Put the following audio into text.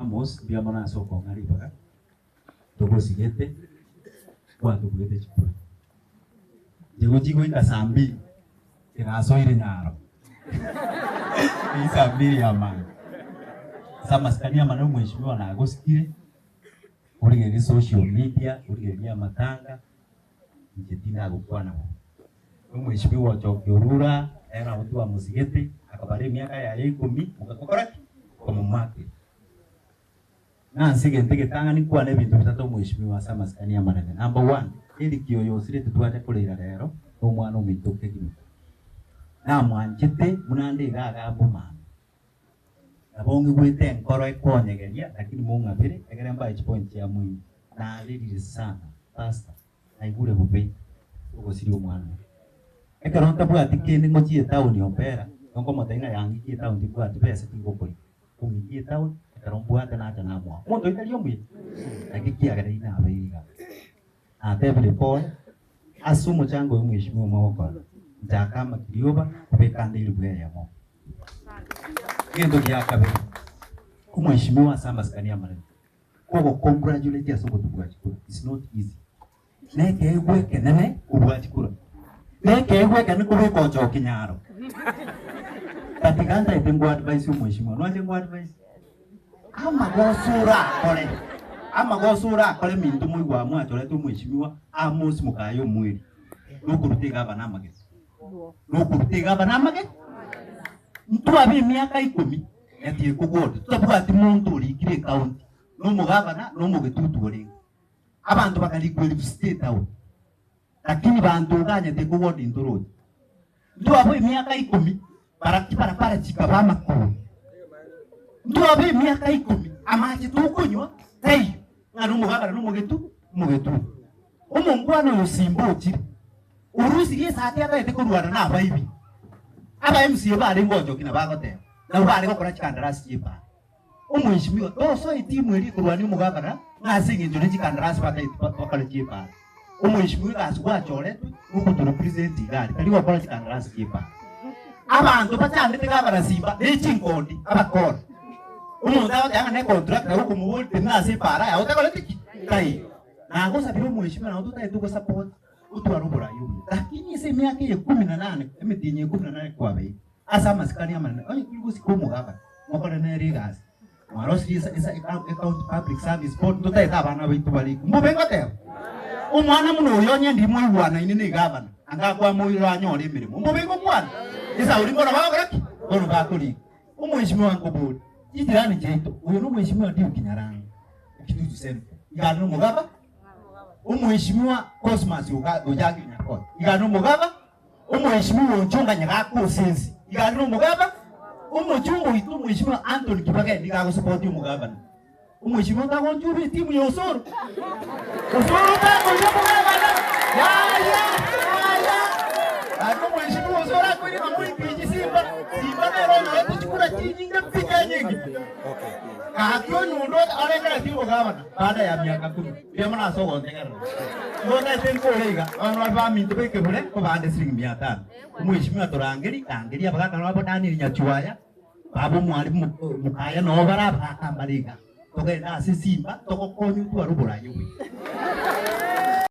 Amos, mbuya mono ase okong'a ribaga, togosigete, gwatobuete chikura. Inche gochia goika saa mbili, egasoire nyaro, eywo saa mbili ya mambia. Ase amasikani amanene omweshimiwa nagosikire, origererie social media, origererie amatanga, inche tindagokwana bobe. Omweshimiwa ochokia Orura, ere nabo twamosigete, akabara emiaka yaye ikomi, mogakora ki? Mokamomakera. Nase egento egetang'ani nkwane ebinto bitato omweshimiwa ase amasikani amanene. Number one, Eric oyo osirete twacha korera rero nomwana ominto kegima. Namwanchete buna ande iga agambe omame. Nabo ng'igwete enkoro ekonyegeria lakini mong'abere egere mbae chipoint chia muhimu. Narerire sana pastor, naigure bobe ogosiria omwana oyo. Ekero ntabwati kende ngochia etown Ombera, nigo nkomotebia ng'a yang'ikia etown timbwati besa tingokoria. Ong'ikie etown ekero mbwate nacha namoa. Omonto oyio tari omuya? Naki kiagera inabeire igaa. Natebire pole ase omochango oyo mweshimiwa mogokora, nchake amakirioba kobeka ande elifu eyemo. Egento gia kabere, omweshimiwa ase amasikani amanene, kogo congratulate ase ogotubua chikura is not easy. Nekeegwa ekenene kobua chikura, nekeegwa ekenene kobeka ochoki nyaro. But iga ntaete nko advise omweshimiwa, nwanche nko advise? Amagoso orakore, amagoso orakore minto moigwe aa mwachorete omweshimiwa Amos mokaye omweri, nokoruta egavana amagesa, nokoruta egavana amage. Ntwabe emiaka ikomi yatiekogwa ore, totabwati monto orikire ecounty, na omogavana na omogetutu orenge. Abanto bakarikwa elifu state town, lakini banto oganyete kogwa ode ntoroche. Ntwabwa emiaka ikomi bara chibarabara chikaba amakori. Ntwabwa emiaka ikomi amache tokonywa taiyo ng'a nomogabana nomogetu omogetutu. Omongwana oyo Simba ochire orusirie esati atagete korwana na abaibi. Aba MCA barenge ochoki na bagoteba nabo bare gokora chikandarasi chi'ebara. Omweshimiwa, tosoe etimu eria ekorwania omogabana ng'a ase engencho ne chikandarasi bataeti bakore chi'ebara. Omweshimiwa egasi gwachoretwe nogotorepresent iga aria, tari gokora chikandarasi chi'ebara. Abanto bachandete gabana simba ne chinkondi abakora. Omonto agoteba ng'a ne contractor gokomoboria tenena ase ebara yago otakoreti ki? Taiyo. Nagosabire omweshimiwa nabo totaete ogosupport otware oborai obuya. Lakini ase emiaka eye kumi na nane, emetienyi eye kumi na nane kwabeire, Ase amasikani amanene, onye turi gosika omogabana, mokore nere egasi. Mwarosirie esa esa ecounty public service board ntotaete abana baito barikwe. Mbobe ngoteba? Omwana buna oyo onye ndi moigwanaine na egavana, anga akwamoirora anyore emeremo. Mbobe ngokwana? Esauri mbono bagokora ki? Bono bakorikwa. Omweshimiwa nkobori, chijirani chiaito, oyo nomweshimiwa Duke Nyarango, Kitutu Central, iga nomogaba? Omweshimiwa Cosmas Ojangi Nyakoe, iga nomogaba? Omweshimiwa Onchonga Nyagaka Osensi iga are nomogaba, omochumba oito omweshimiwa Anthony Kibageni iga agosupporti omogabana. Omweshimiwa tagonchurwa etimu ya Osoro. Osoro takoira omogabana. Yaya yaya. Gaki omweshimiwa Osoro akoire ng'a moimpeach Simba. Simba nere onyorete chikura chinyinge pi Kenya engima. Gaki onyundo arengeretie obogabana baada ya miaka kumi. Mbuya mono ase ogontegerera. Igo ntaete nkore iga, abana baria baminto b'ekebure nkobande siringi mia tano. Omweshimiwa torangeri, rangeria abagaka nabo Daniel Nyachuaya, baba omwalimu mokaya noo bare abagaka mbare iga. Togende ase esimba togokonye otware oboraia obuya.